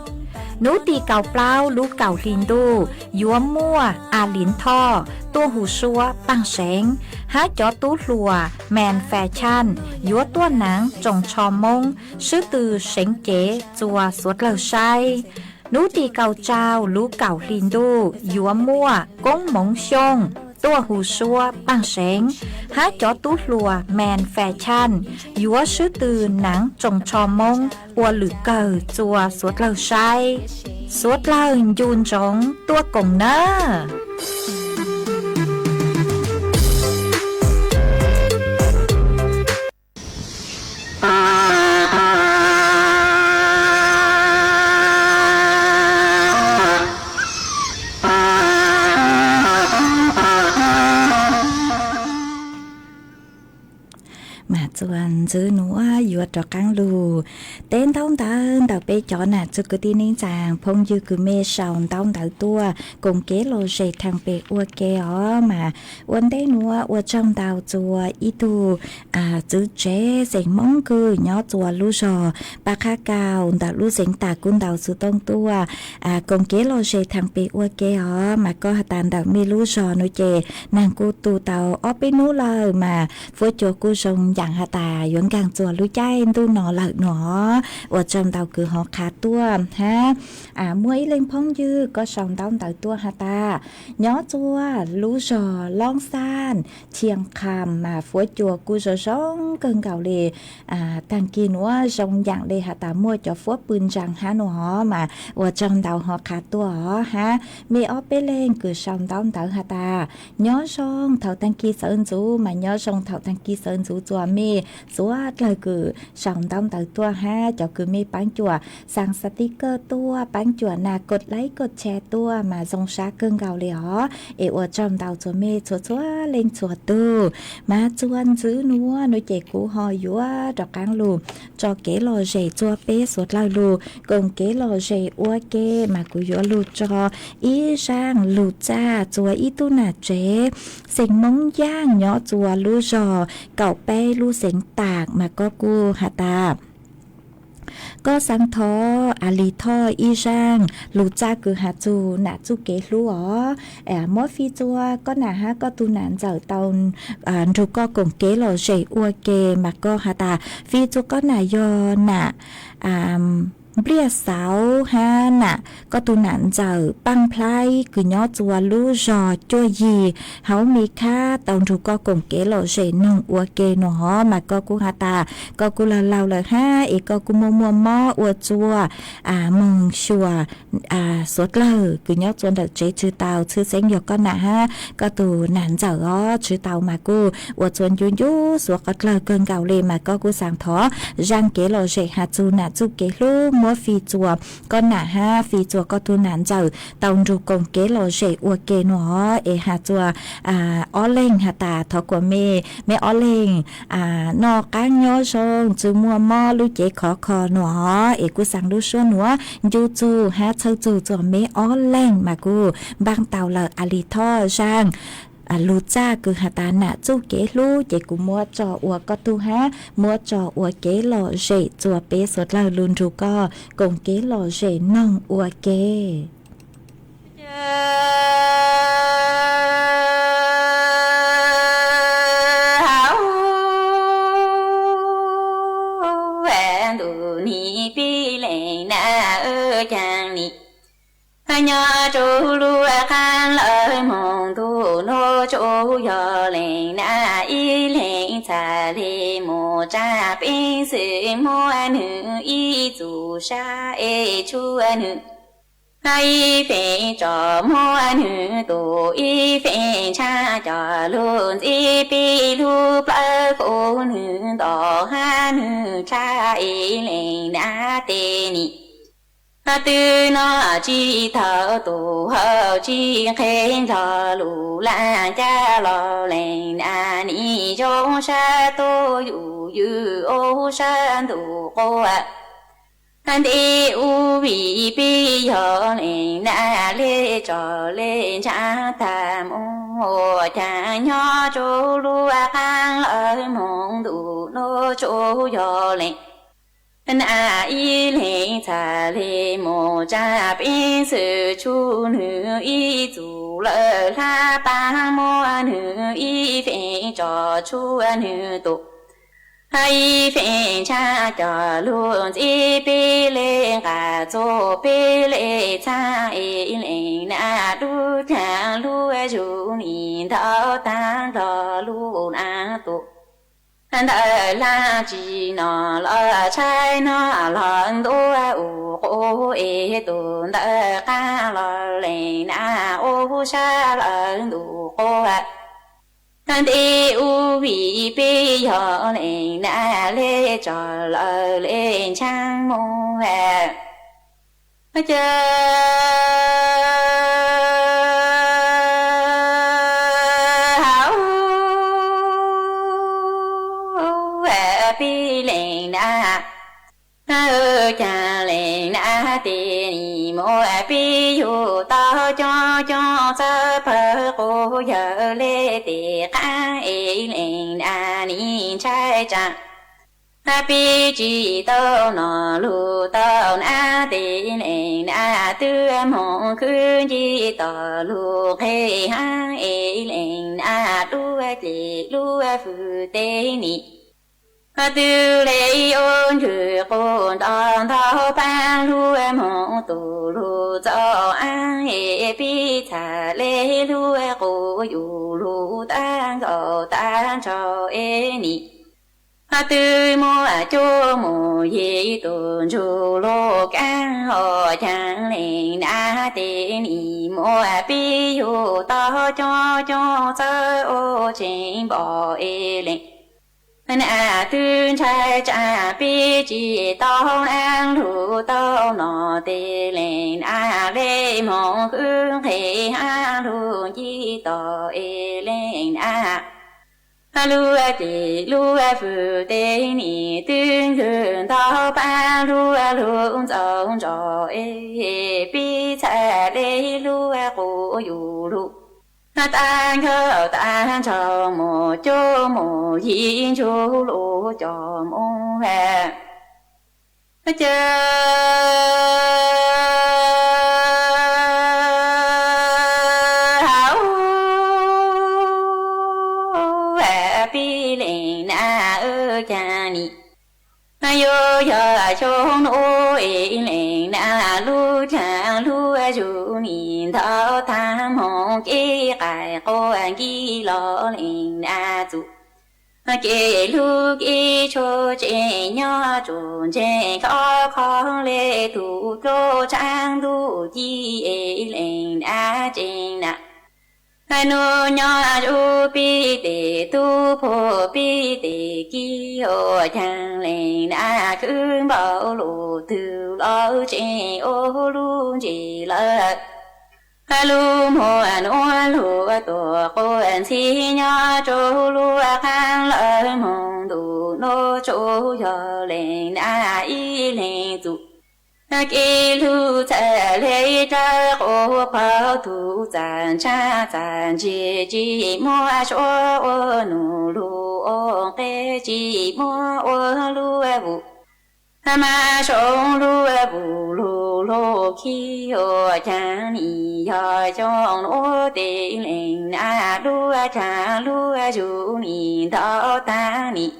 Hnub tim kaum plaub lub kaum hli ntuj yuav muaj A Liv Thoj tuaj hu suab Paaj Seev hab cov tub hluas Man Fashion yuav tuaj naav tsoos tsho Moob swb tw seev cev txua suav dlawg saib. Hnub tim kaum rau lub kaum hli ntuj yuav muaj Koob Moov Xyooj tuaj hu suab Paaj Seev hab cov tub hluas Man Fashion yuav swb tw naav tsoos tsho Moob ua lwm kawg txua suav dlawg saib. Suav dlawg ncu ntsoov tuaj koom nawb. Mas txuas ntxwv nuav yuav rov qaab lug teb ntaub ntawv ntawm peb cov nam txiv kwv tij neej tsaa phooj ywg kws mej sau ntaub ntawv tuaj koom kev lom zem thaam pem ua ke os. Mas ua ntej nuav ua tsaug ntau txuas ib tug txwv tsev xeem Moob kws nyob txuas lub zog Paj Qhab Kaus ntawm lub xeev Tam Kuv Ntaus Xwm Tooj tuaj koom kev lom zem thaam pem ua ke os. Mas koj has tas ntawm mej lub zog nuav ces naag kuj tu tau ob peb nub lawm mas fuab cua kuj zoo yaam has tas yuav nkaag txuas lub caij ntuj no lawm nuav. Ua tsaug ntau kws ho qha tuaj hab. Muaj ib leeg phooj ywg koj sau ntaub ntawv tuaj has tas nyob txuas lub zog Loob Xaaj Chiaj Qham mas fuab cua kuj zoo zoo kawg nkaus le. Taag kis nuav zoo yaam le has tas muaj cov fuab pw ntsaa hab nuav os. Mas ua tsaug ntau ho qha tuaj os hab. Mej ob peb leeg kws sau ntaub ntawv has tas nyob zoo thaum taag kis sawv ntxuv mas nyob zoo thaum taag kis sawv ntxuv txuas mej suav dlawg kws sau ntaub ntawv tuaj hab cov kws mej paab cuam xaa xativ kawj tuaj paab cuam nas kod laib kod tshare tuaj mas zoo sab kawg nkaus le os. Es ua tsaug ntau txuas mej txhua txhua leej txhua tug. Mas txuas ntxwv nuav nuav ces kuv ho yuav rov qaab lug tso kev lom zem txuas peb suav dlawg lug koom kev lom zem ua ke mas kuv yuav lug tso ib zaaj lug txaj txuas ib tug nam tsev xeem Moob Yaaj nyob txuas lub zog Kaum Peb lub xeev Tam mas koj kuj has tas koj xaa thov A Lis Thoj ib zaaj lug txaj kws has txug nam txuj kev hlub os. Muab fij txuas koj nam hab koj tug nam ntxawm tau nrug koj koom kev lom zem ua ke mas koj has tas fij txuas koj nam yog nam Npliaj Xauv hab nam koj tug nam ntxawm Paaj Nplhaib kws nyob txuas lub zog Cuaj Yig hauv Mes Khab tau nrug koj koom kev lom zem noog ua ke nuav os. Mas koj kuj has tas koj kuj laug laug lawm hab es koj kuj muaj muaj mob ua txuas moog xyuas suav dlawg kws nyob txuas ntawm tsev tsw tau, tshwj xeeb yog koj nam hab koj tug nam ntxawm os tsw tau mas kuj ua txuas ncu ncu suav qhov dlawg kawg nkaus le. Mas koj kuj xaa thov zaaj kev lom zem has txug nam txuj kev hlub muab fij txuas koj nam hab fij txuas koj tug nam ntxawm tau nrug koom kev lom zem ua ke nuav os. Es has txuas ob leeg has tas thov kuas mej, mej ob leeg noj qaab nyob zoo, tsi muaj mob lub cev khov kho nuav os. Es kuj xaa lub suab nuav ncu txug hab txhawb txug txuas meb ob leeg mas kuj npaaj tau lawm. A Lis Thoj zaaj lug txaj kws has tas nam txuj kev hlub ces kuv muab tso ua koj tug hab muab tso ua kev lom zem txuas peb suav dlawg lug nrug koj koom kev lom zem noog ua ke. Ntuj nim pib lees na, caag nim nyob rua lub qaab lawv moog ntuj nuav tsuas yog lees na, ib leeg txhaj le moog tsaa peev xwm muab nwg ib txuj sa es tshuav nwg Ib feem tsom muab nwg tus, ib feem ntshaav cov lug ntxib peb lub plawv kuv, nwg ntaus hab nwg dlha ib leeg na tes nim twb noj tsis tau tus hau tsis nqeg nrog lug laaj caj los leeg na nim zoo sab tuab yus ywm ub sab ntuj quas ntej ub vim peb yog leeg na le tsom le ntshaav tag mus ua caag nyob tsuj lub qaab lawv moog ntuj nuav tsuj yog leeg na ib leeg txhaj le mus tsaa peb xwm tshua nwg ib txug lawm hlab paab muab nwg ib feem tsom tshua nwg tus ib feem ntshaav coj lug ntxib peb le nqaj txug peb le txhaab ib leeg na dub dlaag lub zug nim ntau taag nrog lub na tus ntawm laaj tsis noj los tshaib noj los ntuj ua quas es tus ntawm qaab los leeg na ub sab lawv ntuj quas ntej ub vim peb yog leeg na le tsom lawv le ntshaav mus ca hauv peb leeg na caag leeg na tes nim muab peb yug tau coob coob txawb pawg quas yawg le tes qaab es leeg na nim ntshai tsaa peb tsis tau noj lug tau na tes leeg na twb moog khwb nce tom lug nqeg hab es leeg na dub ces lub fwj teb nim twb le ua ntswg quas nto ntau paab lug moog tus lug txaus aab es peb txhaj le lug quas yus lug taag nkaus taag nrho es nim twb muaj cuab mus yim tus ntsug lug kaab ua caag leeg na tes nim muab peb yug tau coob coob txawb ua tseeb npaum es leeg na twb ntshai tsaa peb tsis tau naab lug tau noj tes leeg na le moog khwb nqeg hab lug nce tom es leeg na lub ces lub fwj teb nim twb ntswg ntau paab lug lug ntxaus ntso es peb txhaj le lug quas yus lug taag nkaus taag nrho mus cuab mus yim ntsug lug coj mus ca hauv peb leeg na caag nim yuav yog xyoo nuav es leeg na lub dlaag lub zug nim ntau taag moog kev qaij quas nkig los leeg na txug kev lug kev tshua tseem nyob tsuas ntseeg khov kho le tug dluab tshaab ntuj ci es leeg na tseem na nuav nyob zuj peb tes tub puag peb tes kiv ua caag leeg na khwb npaum lug twg los tseem ua lub ntsej lawm lub muag nuav lug tuaj quas ntxhib nyob tsuj lub qaab lawv moog ntuj nuav tsuj yog leeg na ib leeg txug kev lug txhaj le dlawb quas pab tug txaj ntshav txaj ntse tsis muaj suav ua num lug ua nqe tsis muaj ua lub vum mas zoo lub vum lug lug khib ua caag nim yog xyoo nuav tes leeg na lub caag lub zug nim ntau taag nim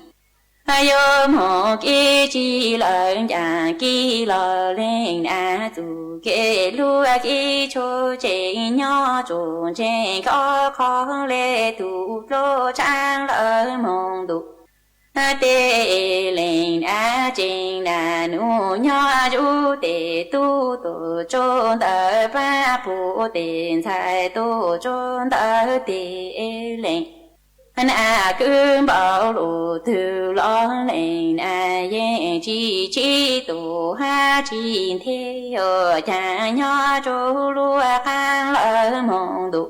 yuav moog kev tsi lawm ncaam kev los leeg na txug kev lub kev tshua tseem nyob tsuas ntseeg khov kho le tug dluab tshaab lawv moog ntuj Tej leej nam tsev nam nus nyob zuj tes tub tuaj tsuj ntawv pab puv tes ntxhais tuaj tsuj ntawv tej leej nam kwv npaum lus twg los leej nam yeej tsis txib tus hab tsis nthe yog caag nyob tsuj lub qaab lawv moog ntuj.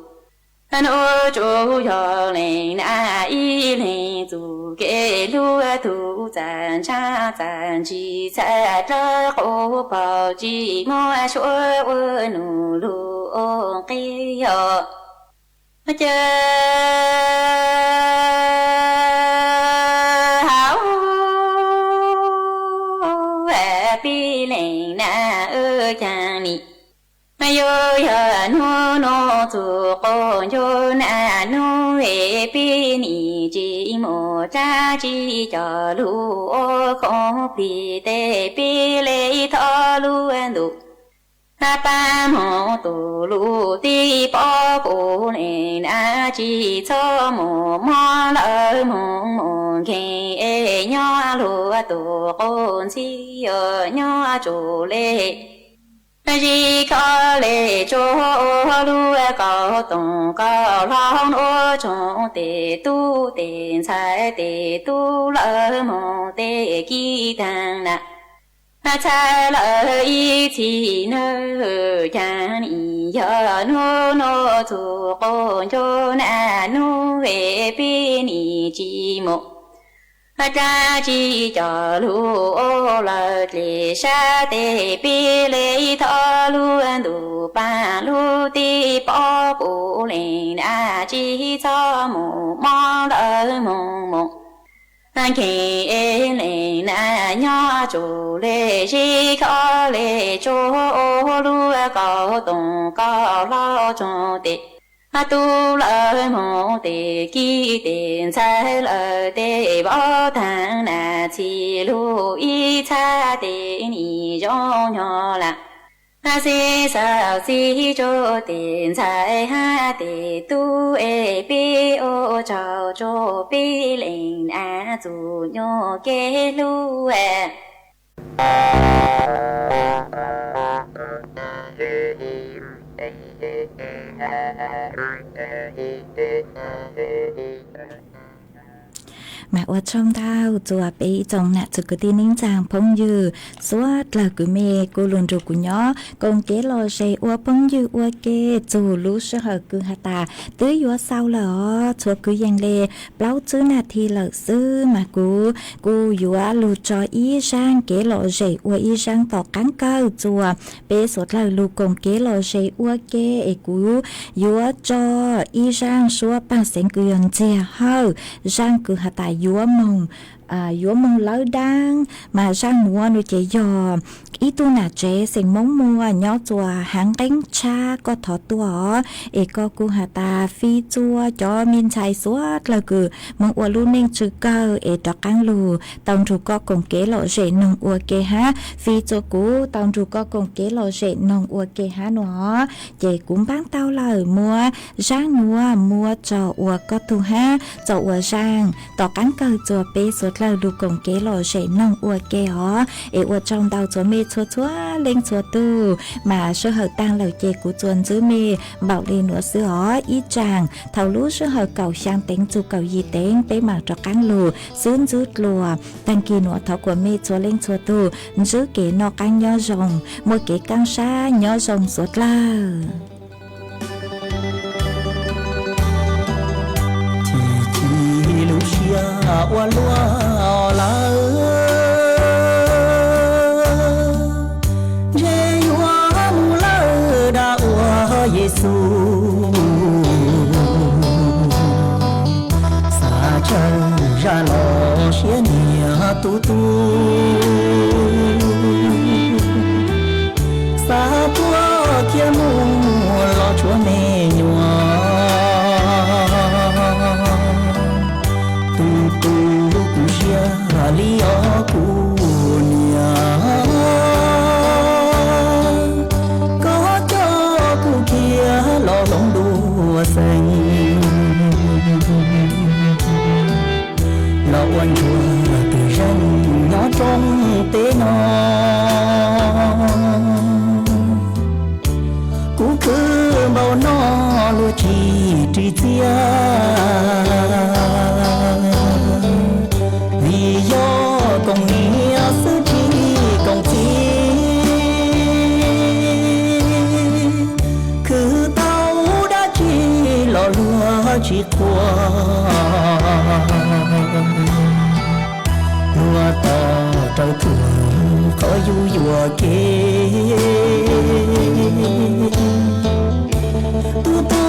Nuav tsuj yog leej nam ib leeg txuj kev lub tug txaj ntsab txaj ntshis txhaj dlawb qub paug tsis muaj suav ua nus lug ua nqi yog ca hauv peb leej nam wb caag nim. Yug yog nub nub txug quas ncuj nam nub es peb nim tsis mus rab tsi coj lug ua khoom plig tes peb le thov lub ntuj pab moog tus lug tij pov kuv leej nam tsis txhob mus mob lawv moog mus nkeeg es nyob luag tus quas ntxhib yog nyob tsuj le zig kho le tsuj ua lub kaus toom kaus hlau nuav tsoom tes tub tes ntxhais tes tub lawv moog tes kib taag nam txhais lawv ib txhis nawb. Caag nim yog nub nub txug quas ncuj nam nub es peb nim tsis mus rab tsi coj lug ua lawv dlej sab tes peb le thov lub ntuj paab lub tij pov kuv leej nam tsis txhob mus mob lawv moog mus nkeeg es leej nam nyob tsuj le zig kho le tsuj ua lub kaus toom kaus hlau tsoom tes tub lawv moog tes kib tes ntxhais lawv tes vauv taag nam txhij lug ib txhab tes nim zoo nyob lawm. Xib xav xib tsuj tes ntxhais hab tes tub es peb ua tsaug tsuj peb leej nam txuj nyuas kev hlub. Mas ua tsaug ntau txug peb ib tsoom nam txiv kwv tij neej tsaa phooj ywg suav dlawg kws mej kuj lug nrug kuv nyob koom kev lom zem ua phooj ywg ua ke txug lub sij hawm kws has tas twb yuav xaus lawm os, txhua kwv yees le plaub tsib nas this lawm xwb mas kuv kuj yuav lug tso ib zaaj kev lom zem ua ib zaaj tom qaab kawg txug peb suav dlawg lug koom kev lom zem ua ke es kuv yuav tso ib zaaj suab paag xeev kws yog ntxiag hawj, zaaj kws has tas yuav moog yuav moog lawb daab mas zaaj nuav nua ces yog ib tug nam tsev xeem Moob Muas nyob txuas haav nqeeb tshab koj thov tuaj os, es koj kuj has tas fij txua cov me ntxhais suav dlawg kws moog ua lub neej tsw kawg es rov qaab lug tau nrug koj koom kev lom zem noog ua ke hab, fij txua kuv tau nrug koj koom kev lom zem noog ua ke hab nua. Ces kuv npaab tau lawm, muab zaaj nuav muab tso ua koj tug hab tso ua zaaj tom qaab kawg txug peb suav dlawg lug koom kev lom zem noog ua ke os. Es ua tsaug ntau txug mej txhua txhua leej txhua tug, mas sij hawm taag lawm ces kuv tsuas ntsib mej npaum le nuav xwb os. Ib tsaam thaum lub sij hawm kaum xyaa teev txug kaum yim teev peb maam rov qaab lug xwb ntsib dlua. Taag kis nuav thov kuas mej txhua leej txhua tug ntsib kev noj qaab nyob zoo, muaj kev kaaj sab nyob zoo suav dlawg. Chim chim lub siab ua luaj lawm, ntshe yuav mus lawm dab ua Yexus. Xav tsawg zaj los siab nyiam tub tug, xav tuaj kiag mus los tshuav me nyuam. Tub tug kuv siab li os kuv niam, koj coj kuv kiag los hloov dua xeem, los ua ntsuag Rooj teb no kuv khwv npaum no luag tsis ris txiaj, vim yog koom niam xwb tsis koom txiv. Khwv tau dab tsi los luag tsis qhuas, luag tos raws thuam qhov yus yuam kev. Tub tu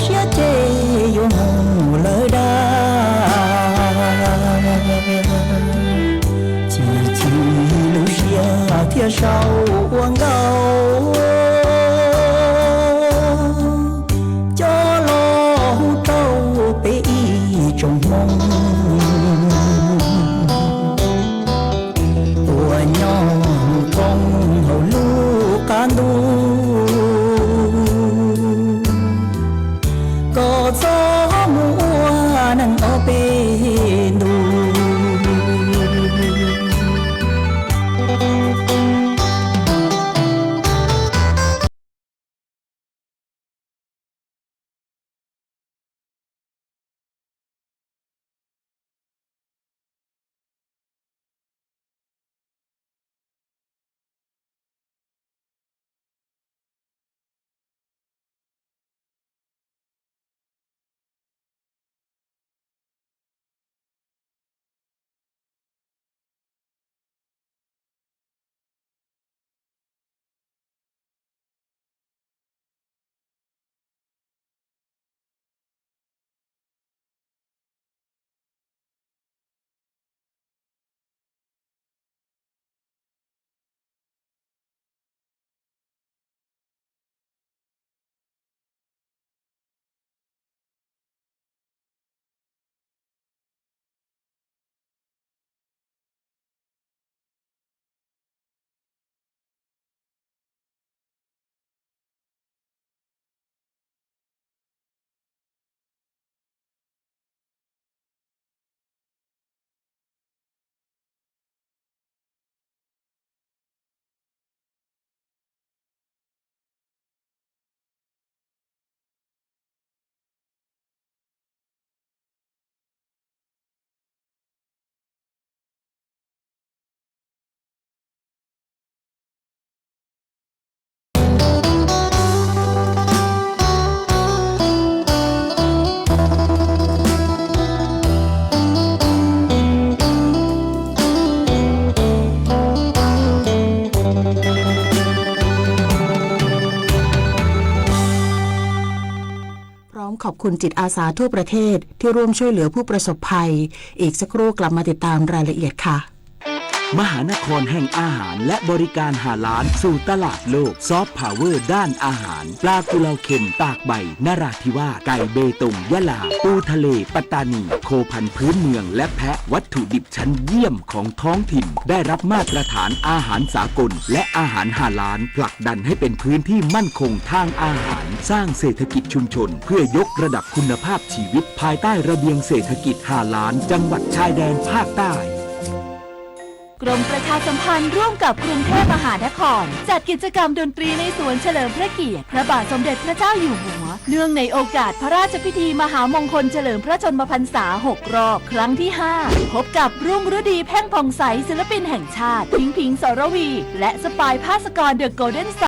siab ces yuav mus lawm dag, chim chim lub siab thiaj sau ua nkauj. Coj los hu rau peb ib tsoom Hmoob uas nyob mus koob hauv lub qab ntuj, kom txhob mus ua neeg ob peb ntus.พร้อมขอบคุณจิตอาสาทั่วประเทศที่ร่วมช่วยเหลือผู้ประสบภัย อีกสักครู่กลับมาติดตามรายละเอียดค่ะ มหานครแห่งอาหารและบริการฮาลาลสู่ตลาดโลก ซอฟต์พาวเวอร์ด้านอาหาร ปลากุเลาเค็มตากใบนราธิวาส ไก่เบตงยะลา ปูทะเลปัตตานี โคพันธุ์พื้นเมืองและแพะ วัตถุดิบชั้นเยี่ยมของท้องถิ่น ได้รับมาตรฐานอาหารสากล และอาหารฮาลาล ผลักดันให้เป็นพื้นที่มั่นคงทางอาหาร สร้างเศรษฐกิจชุมชน เพื่อยกระดับคุณภาพชีวิตภายใต้ระเบียงเศรษฐกิจฮาลาล จังหวัดชายแดนภาคใต้ กรมประชาสัมพันธ์ร่วมกับกรุงเทพมหานคร จัดกิจกรรมดนตรีในสวนเฉลิมพระเกียรติพระบาทสมเด็จพระเจ้าอยู่หัว เนื่องในโอกาสพระราชพิธีมหามงคลเฉลิมพระชนมพรรษา หก รอบครั้งที่ ห้า พบกับรุ่งฤดีเพ็งผ่องใสศิลปินแห่งชาติ พิงค์ผิง สรวี และสปาย ภาสกร The Golden Star